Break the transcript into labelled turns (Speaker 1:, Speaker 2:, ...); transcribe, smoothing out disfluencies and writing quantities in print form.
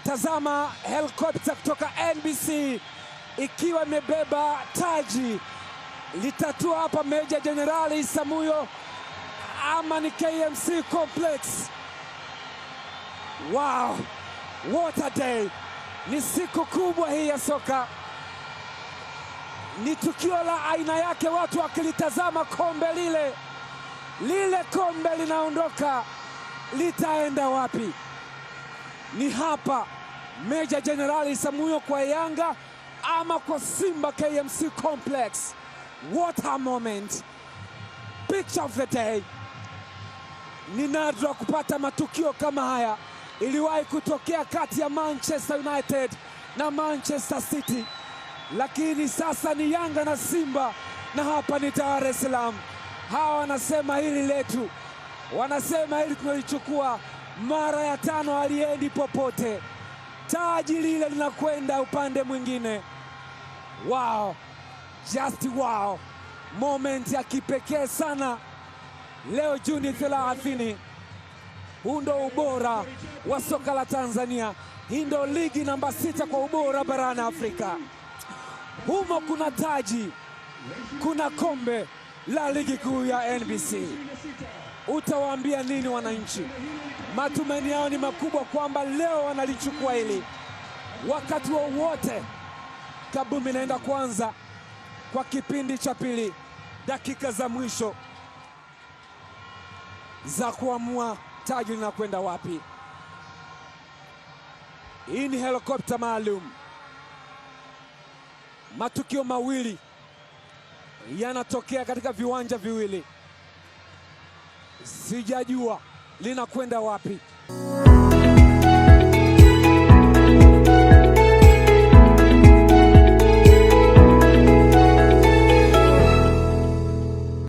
Speaker 1: Tazama helikopta kutoka NBC ikiwa imebeba taji, litatua hapa Meja Jenerali Isamuhyo ama ni KMC Complex. Wow, what a day! Ni siku kubwa hii ya soka, ni tukio la aina yake, watu wakilitazama kombe lile lile, kombe linaondoka, litaenda wapi? Ni hapa Meja Jenerali Isamuhyo kwa Yanga ama kwa Simba KMC Complex. What a moment! Picture of the day. Ni nadra kupata matukio kama haya. Iliwahi kutokea kati ya Manchester United na Manchester City, lakini sasa ni Yanga na Simba, na hapa ni Dar es Salaam. Hawa wanasema hili letu, wanasema hili tunalichukua mara ya tano, haliendi popote. Taji lile linakwenda upande mwingine. Wow, just wow, moment ya kipekee sana leo Juni 30. Huu ndo ubora wa soka la Tanzania. Hii ndo ligi namba 6 kwa ubora barani Afrika. Humo kuna taji, kuna kombe la ligi kuu ya NBC. Utawaambia nini wananchi? Matumaini yao ni makubwa kwamba leo wanalichukua hili. Wakati wowote kabumbu inaenda kuanza kwa kipindi cha pili, dakika za mwisho za kuamua taji linakwenda wapi. Hii ni helikopta maalum. Matukio mawili yanatokea katika viwanja viwili, sijajua linakwenda wapi.